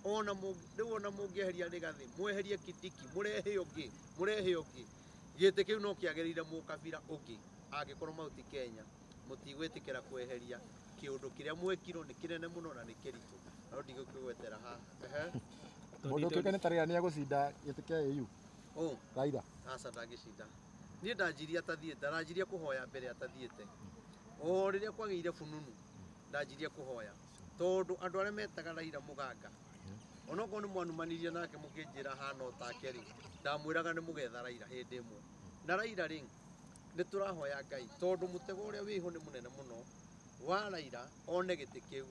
Ona rĩu ona mũngĩeheria Rigathĩ, mweherie Kindiki, mũrehe ũngĩ, mũrehe ũngĩ, gĩtĩ kĩu no kĩagĩrĩire mũkabira ũngĩ. Angĩkorwo Mount Kenya mũtigwĩtĩkĩra kweheria kĩũndũ kĩrĩa mwekirwo nĩ kĩnene mũno na nĩ kĩritũ, no ndigũkĩgwetera haha. Ehe. Mũndũ ũtuĩke nĩ ta Raila nĩegũcinda gĩtĩ kĩa AU? Ũ? Raila. Aca, ndangĩcinda. Niĩ ndanjirie atathiĩte, aranjirie kũhoya mbere atathiĩte. O rĩrĩa kwagĩire bununu, ndanjirie kũhoya, tondũ andũ arĩa metaga Raila mũganga, onokorwo nĩ mwanumanirie nake mũkĩnjĩra hana o take rĩ, ndamwĩraga nĩ mũgetha Raila hĩndĩ ĩmwe. Na Raila rĩ, nĩ tũrahoya Ngai, tondũ mũtego ũrĩa wĩho nĩ mũnene mũno wa Raila one gĩtĩ kĩu,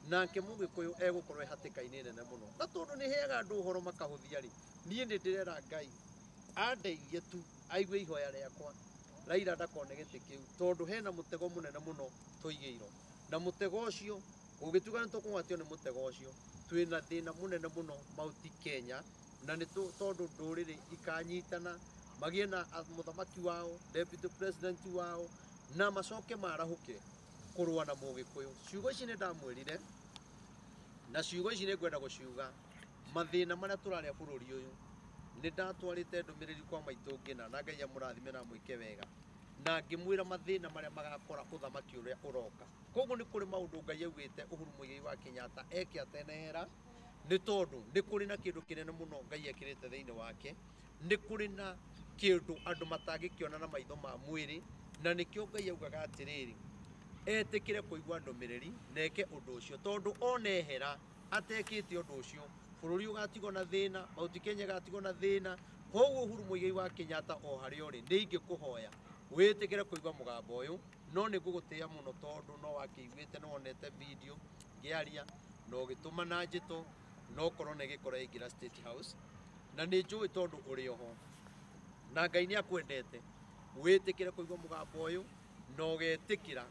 nake mũgĩkũyũ egũkorwo e hatĩka-inĩ nene mũno. Na tondũ nĩ heaga andũ ũhoro makahũthia rĩ, niĩ nĩ ndĩrera Ngai andeithie tu aigue ihoya rĩakwa, Raila ndakone gĩtĩ kĩu, tondũ hena mũtego mũnene mũno tũigĩirwo, na mũtego ũcio ũngĩtuga nĩ tũkũgwatio nĩ mũtego ũcio, twĩna thĩna mũnene mũno Mount Kenya. Na nĩ tondũ ndũrĩrĩ ikanyitana magĩe na mũthamaki wao, deputy president wao, na macoke marahũke kũrũa na mũgĩkũyũ. Ciugo ici nĩ ndamwĩrire, na ciugo ici nĩ ngwenda gũciuga. Mathĩna marĩa tũrarĩa bũrũri ũyũ, nĩ ndatwarĩte ndũmĩrĩri kwa maitũ ngĩna, na Ngai amũrathime na amwĩke wega, na ngĩmwĩra mathĩna marĩa magakora ũthamaki ũrĩa ũroka. Koguo nĩ kũrĩ maũndũ Ngai augĩte Uhuru Muigai wa Kenyatta eke atenehera, nĩ tondũ nĩ kũrĩ na kĩndũ kĩnene mũno Ngai ekĩrĩte thĩinĩ wake, nĩ kũrĩ na kĩndũ andũ matangĩkĩona na maitho ma mwĩrĩ, na nĩkĩo Ngai augaga atĩrĩrĩ, etĩkĩre kũigua ndũmĩrĩri na eke ũndũ ũcio, tondũ onehera atekĩte ũndũ ũcio, bũrũri ũgatigwo na thĩna, Mount Kenya ĩgatigwo na thĩna. Koguo Uhuru Muigai wa Kenyatta, o harĩa ũrĩ, nĩ ingĩkũhoya wĩtĩkĩre kũigua mũgambo ũyũ, no nĩ ngũgũtĩĩa mũno tondũ no wakĩiguĩte, no wonete video ngĩaria na ũgĩtũma na njĩto, no korwo nĩ ĩgĩkorwo yaingĩra State House, na nĩ njũĩ tondũ ũrĩ oho na Ngai nĩ akwendete, wĩtĩkĩre kũigua mũgambo ũyũ na ũgetĩkĩra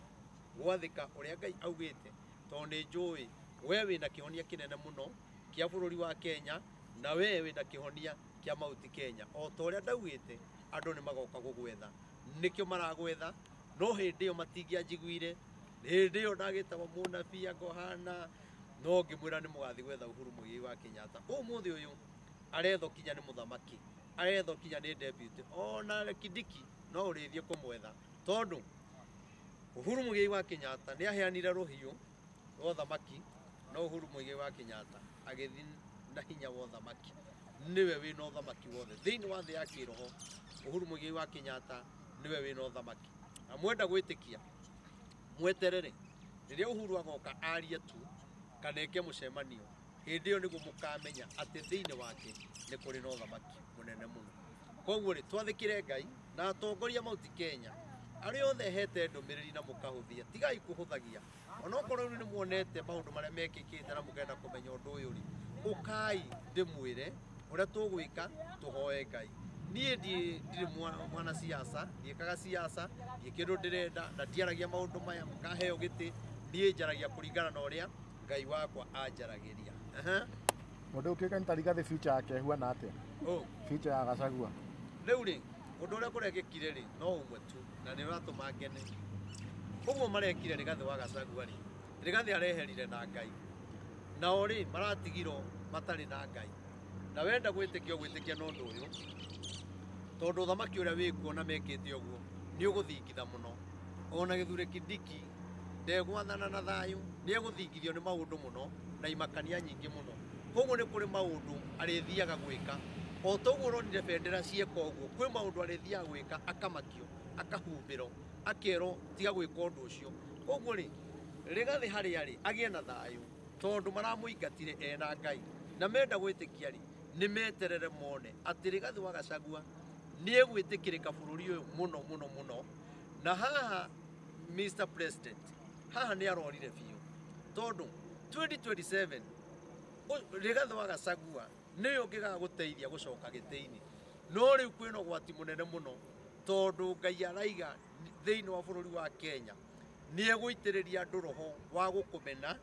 gwathĩka ũrĩa Ngai augĩte, tondũ nĩ njũĩ we wĩna kĩhonia kĩnene mũno kĩa bũrũri wa Kenya, na we wĩna kĩhonia kĩa Mount Kenya. O ta ũrĩa ndaugĩte, andũ nĩ magoka gũgwetha, nĩkĩo maragwetha, no hĩndĩ ĩyo matingĩanjiguire. Hĩndĩ ĩyo ndagĩtagwo mũnabii angohana, no ngĩmwĩra nĩ mũgathiĩ gwetha Uhuru Muigai wa Kenyatta. Ũmũthĩ ũyũ arethwo kinya nĩ mũthamaki, arethwo kinya nĩ deputy, ona Kindiki no ũrĩthiĩ kũmwetha, tondũ Uhuru Muigai wa Kenyatta nĩ aheanire rũhiũ rwa ũthamaki, no Uhuru Muigai wa Kenyatta agĩthiĩ na hinya wa ũthamaki. Nĩwe wĩna ũthamaki wothe thĩinĩ wa thĩ ya kĩroho. Uhuru Muigai wa Kenyatta nĩwe wĩna ũthamaki, na mwenda gwĩtĩkia mweterere rĩrĩa Uhuru agoka arie tu kana eke mũcemanio, hĩndĩ ĩyo nĩguo mũkamenya atĩ thĩinĩ wake nĩ kũrĩ na ũthamaki mũnene mũno. Koguo rĩ, twathĩkĩre Ngai na atongoria Mount Kenya arĩa othe hete ndũmĩrĩri na mũkahũthia, tigai kũhũthagia. Onokorwo rĩu nĩ muonete maũndũ marĩa mekĩkĩte na mũkenda kũmenya ũndũ ũyũ rĩ, ũkai ndĩmwĩre ũrĩa tũgwĩka, tũhoe Ngai. Niĩ ndirĩ mwana siasa, ndiĩkaga siasa, ndiĩ kĩndũ ndĩrenda, na ndiaragia maũndũ maya mũkaheo gĩtĩ. Niĩ njaragia kũringana na ũrĩa Ngai wakwa anjaragĩria. Mũndũ ũkĩũkaine ta Rigathĩ, future yake ĩhuana atĩa? Oh. Future ya Gachagua. Rĩu rĩ, ũndũ ũrĩa kũrekĩkire rĩ, no ũmwe tu, na nĩ ũratũma ngene. Ũguo marekire Rigathĩ wa Gachagua rĩ, Rigathĩ areherire na Ngai, nao rĩ maratigirwo matarĩ na Ngai. Na wenda gwĩtĩkia gwĩtĩkia na ũndũ ũyũ, tondũ ũthamaki ũrĩa wĩkuo na mekĩte ũguo nĩ ũgũthingitha mũno. Ona Gĩthure Kindiki ndegwathana na thayũ, nĩ egũthingithio nĩ maũndũ mũno na imakania nyingĩ mũno. Koguo nĩ kũrĩ maũndũ arĩthiaga gwĩka, o ta ũguo ũronire bendera cieka ũguo, kwĩ maũndũ arĩthiaga gwĩka akamakio, akahumbĩrwo, akerwo tiga gwĩka ũndũ ũcio. Koguo rĩ, Rigathĩ harĩa rĩ, agĩe na thayũ, tondũ maramũingatire ena Ngai, na menda gwĩtĩkia rĩ, nĩ meterere mone atĩ Rigathĩ wa Gachagua nĩ egwĩtĩkĩrĩka bũrũri ũyũ mũno mũno mũno. Na haha Mr President haha nĩ arorire biũ, tondũ 2027 Rigathĩ wa Gachagua nĩwe ũngĩgaga gũteithia gũcoka gĩtĩ-inĩ. No rĩu kwĩna ũgwati mũnene mũno, tondũ Ngai araiga thĩinĩ wa bũrũri wa Kenya nĩ egũitĩrĩria andũ roho wa gũkũmena,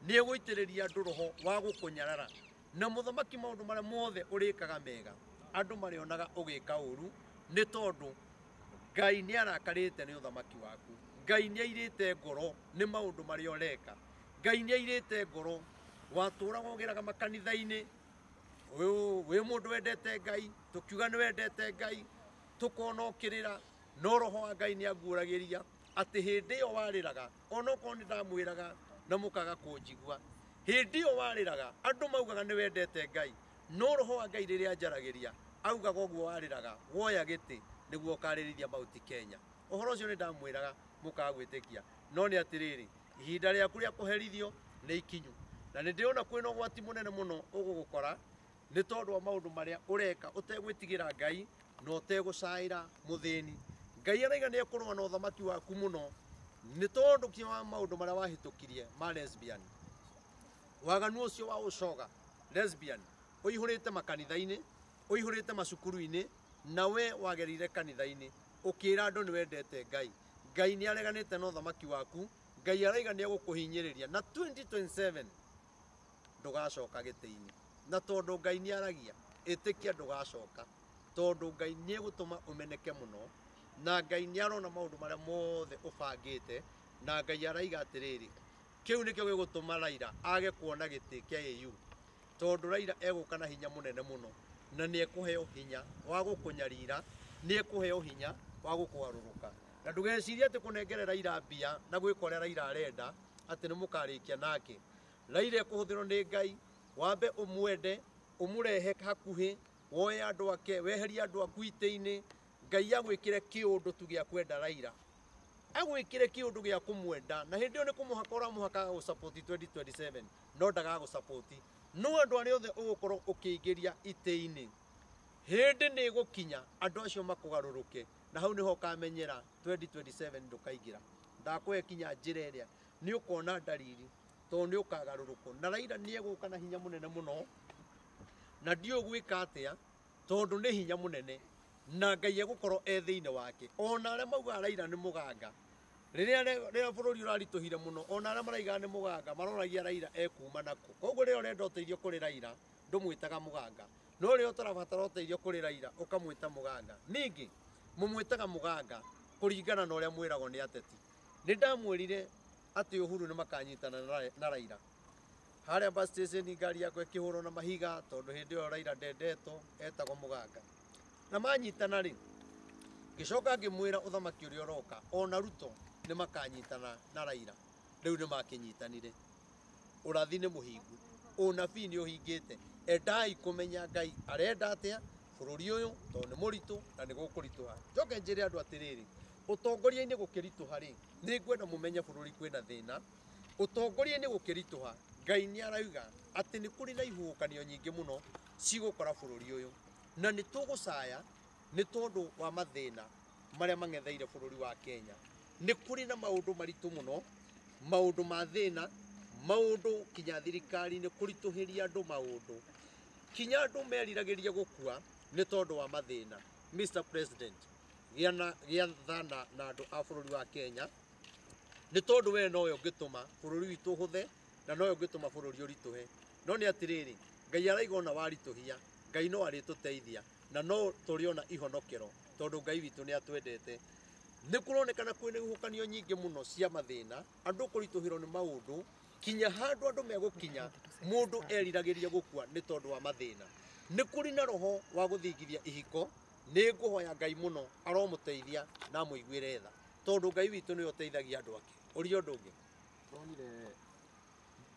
nĩ egũitĩrĩria andũ roho wa gũkũnyarara. Na mũthamaki, maũndũ marĩa mothe ũrĩkaga mega, andũ marĩonaga ũgĩka ũru, nĩ tondũ Ngai nĩ arakarĩte nĩ ũthamaki waku. Ngai nĩ airĩte ngoro nĩ maũndũ marĩa ũreka. Ngai nĩ airĩte ngoro Watũraga ũgĩraga makanitha-inĩ, wĩ mũndũ wendete Ngai, tũkiuga nĩ wendete Ngai, tũkona ũkĩrĩra, no roho wa Ngai nĩ anguũragĩria atĩ hĩndĩ ĩyo warĩraga, onokorwo nĩ ndamwĩraga na mũkaga kũnjigua, hĩndĩ ĩyo warĩraga andũ maugaga nĩ wendete Ngai, no roho wa Ngai rĩrĩa anjaragĩria augaga ũguo warĩraga woya gĩtĩ nĩguo ũkarĩrithia Mount Kenya. Ũhoro ũcio nĩ ndamwĩraga mũkaga gwĩtĩkia, no nĩ atĩrĩrĩ, ihinda rĩaku rĩa kũherithio nĩ ikinyu, na nĩ ndĩrona kwĩna ũgwati mũnene mũno ũgũgũkora nĩ tondũ wa maũndũ marĩa ũreka ũtegwĩtigĩra Ngai na ũtegũcaĩra mũthĩni. Ngai araiga nĩ ekũrũa na ũthamaki waku mũno nĩ tondũ kĩ wa maũndũ marĩa wahĩtũkirie ma lesbian. Waganu ũcio wa ũcoga lesbian ũihũrĩte makanitha-inĩ, ũihũrĩte macukuru-inĩ, na we wagerire kanitha-inĩ ũkĩra andũ nĩ wendete Ngai. Ngai nĩ areganĩte na ũthamaki waku, Ngai araiga nĩ egũkũhinyĩrĩria, na 2027 ndũgacoka gĩtĩ-inĩ. Na tondũ Ngai nĩ aragia, ĩtĩkia ndũgacoka, tondũ Ngai nĩ egũtũma ũmeneke mũno, na Ngai nĩ arona maũndũ marĩa mothe ũbangĩte, na Ngai araiga atĩrĩrĩ, kĩu nĩkĩo gĩgũtũma Raila age kuona gĩtĩ kĩa AU, tondũ Raila egũka na hinya mũnene mũno, na nĩ ekũheo hinya wa gũkũnyarira, nĩ ekũheo hinya wa gũkũgarũrũka. Na ndũgecirie atĩ kũnengere Raila mbia na gwĩka ũrĩa Raila arenda atĩ nĩ mũkarĩkia nake. Raila ekũhũthĩrwo nĩ Ngai, wambe ũmwende, ũmũrehe hakuhĩ, woe andũ ake, weherie andũ aku itĩ-inĩ, Ngai agwĩkĩre kĩũndũ tu gĩa kwenda Raila, agwĩkĩre kĩũndũ gĩa kũmwenda, na hĩndĩ ĩyo nĩ kũmũhaka ũramũhaka agagũsupport 2027, no ndagagũsupport. No andũ arĩa othe ũgũkorwo ũkĩingĩria itĩ-inĩ, hĩndĩ nĩ ĩgũkinya andũ acio makũgarũrũke, na hau nĩho ũkamenyera 2027 ndũkaingĩra. Ndakũhe kinya njĩra ĩrĩa nĩ ũkona ndariri, tondũ nĩ ũkagarũrũkwo. Na Raila nĩ egũka na hinya mũnene mũno, na ndiũĩ gwĩka atĩa, tondũ nĩ hinya mũnene, na Ngai egũkorwo e thĩinĩ wake. Ona arĩa maugaga Raila nĩ mũganga, rĩrĩa bũrũri ũraritũhire mũno, ona arĩa maraigaga nĩ mũganga maroragia Raila ekuma nakũ. Koguo rĩrĩa ũrenda ũteithio kũrĩ Raila, ndũmwĩtaga mũganga, no rĩrĩa ũtarabatara ũteithio kũrĩ Raila ũkamwĩta mũganga. Ningĩ mũmwĩtaga mũganga kũringana na ũrĩa mwĩragwo nĩ ateti. Nĩ ndamwĩrire atĩ Uhuru nĩ makanyitana na Raila harĩa bus station, ngari yakwa ĩkĩhũrwo na mahiga, tondũ hĩndĩ ĩyo Raila ndendetwo, etagwo mũganga. Na manyitana rĩ, ngĩcoka ngĩmwĩra ũthamaki ũrĩa ũroka ona Ruto nĩ makanyitana na Raila. Rĩu nĩ makĩnyitanire. Ũrathi nĩ mũhingu, ũnabii nĩ ũhingĩte. Endai kũmenya Ngai arenda atĩa bũrũri ũyũ, tondũ nĩ mũritũ na nĩ gũkũritũha. Njoke njĩre andũ atĩrĩrĩ, ũtongoria-inĩ gũkĩritũha rĩ, nĩ ngwenda mũmenye bũrũri kwĩna thĩna. Ũtongoria-inĩ gũkĩritũha, Ngai nĩ arauga atĩ nĩ kũrĩ na ihuhũkanio nyingĩ mũno cigũkora bũrũri ũyũ, na nĩ tũgũcaya nĩ tondũ wa mathĩna marĩa mang'etheire bũrũri wa Kenya. Nĩ kũrĩ na maũndũ maritũ mũno, maũndũ ma thĩna, maũndũ kinya thirikari-inĩ kũritũhĩria andũ maũndũ, kinya andũ meriragĩria gũkua nĩ tondũ wa mathĩna. Mr President, gĩa thana na andũ a bũrũri wa Kenya, nĩ tondũ we nowe ũngĩtũma bũrũri witũ ũhũthe na nowe ũngĩtũma bũrũri ũritũhe. No nĩ atĩrĩrĩ, Ngai araiga ona waritũhia, Ngai no arĩtũteithia na no tũrĩona ihonokero, tondũ Ngai witũ nĩ atwendete. Nĩ kũronekana kwĩna ihuhũkanio nyingĩ mũno cia mathĩna, andũ kũritũhĩrwo nĩ maũndũ, kinya handũ andũ megũkinya mũndũ eriragĩria gũkua nĩ tondũ wa mathĩna. Nĩ kũrĩ na roho wa gũthingithia ihiko, nĩ ngũhoya Ngai mũno aromũteithia na amũiguĩre tha, tondũ Ngai witũ nĩwe ũteithagia andũ ake. Ũria ũndũ ũngĩ. Turonire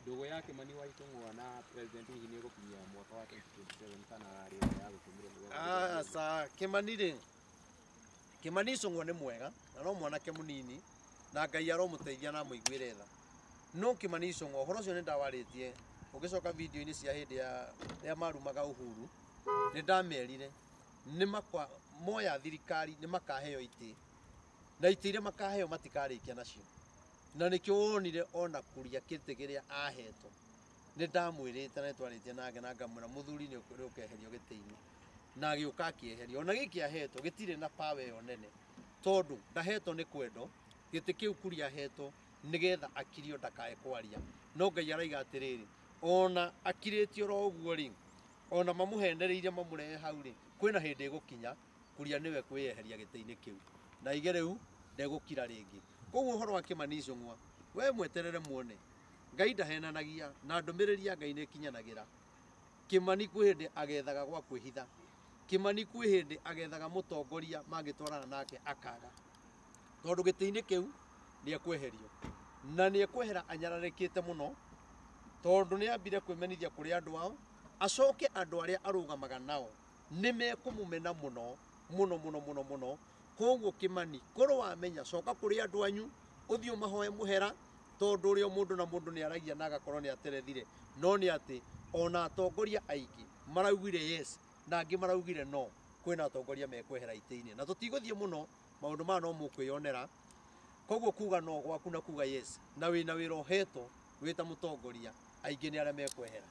ndũgũ ya Kimani wa Ichung'wa na president hihi nĩ ĩgũkinyia mwaka wa 2027 kana arĩ ĩyo ya gũtũmĩrwo nĩgetha Aca, Kimani rĩ, Kimani Ichung'wa nĩ mwega na no mwanake mũnini, na Ngai aromũteithia na amũiguĩre tha. No Kimani Ichung'wa ũhoro ũcio nĩ ndawarĩtie ũgĩcoka video-inĩ cia hĩndĩ ya rĩrĩa marumaga Uhuru, nĩ ndamerire nĩ makwa moya thirikari nĩ makaheo itĩ, na itĩ iria makaheo matikarĩkia nacio. Na nĩkĩo wonire ona Kuria kĩtĩ kĩrĩa ahetwo, nĩ ndamwĩrĩte na nĩtwarĩtie nake na ngamwĩra mũthuri nĩ ũkeherio gĩtĩ-inĩ, na agĩũka akĩeherio. Ona gĩkĩ ahetwo gĩtirĩ na power ĩyo nene, tondũ ndahetwo nĩ kwendo, gĩtĩ kĩu Kuria ahetwo nĩgetha akirio ndakae kwaria. No Ngai araiga atĩrĩrĩ, ona akirĩtio oro ũguo rĩ, ona mamũhenereirie mamũrehe hau rĩ, kwĩna hĩndĩ ĩgũkinya Kuria nĩwe kwĩyeheria gĩtĩ-inĩ kĩu, na aige rĩu ndegũkira rĩngĩ. Koguo ũhoro wa Kimani Ichung'wa, we mweterere muone. Ngai ndahenanagia na ndũmĩrĩri ya Ngai nĩ ĩkinyanagĩra. Kĩmani kwĩ hĩndĩ agethaga gwa kwĩhitha. Kĩmani kwĩ hĩndĩ agethaga mũtongoria mangĩtwarana nake akaga, tondũ gĩtĩ-inĩ kĩu nĩ ekweherio na nĩ ekwehera anyararĩkĩte mũno, tondũ nĩ ambire kwĩmenithia kũrĩ andũ ao, acoke andũ arĩa arũgamaga nao nĩ mekũmũmena mũno mũno mũno mũno mũno. Koguo Kĩmani, korwo wamenya, coka kũrĩ andũ anyu, ũthiĩ ũmahoe mũhera, tondũ ũrĩa mũndũ na mũndũ nĩ aragia na agakorwo nĩ aterethire. No nĩ atĩ ona atongoria aingĩ maraugire yes na angĩ maraugire no, kwĩna atongoria mekwehera itĩ-inĩ, na tũtigũthiĩ mũno maũndũ maya no mũkwĩyonera. Koguo kuga no gwaku na kuga yes na wĩna wĩra ũhetwo wĩ ta mũtongoria, aingĩ nĩ arĩa mekwehera.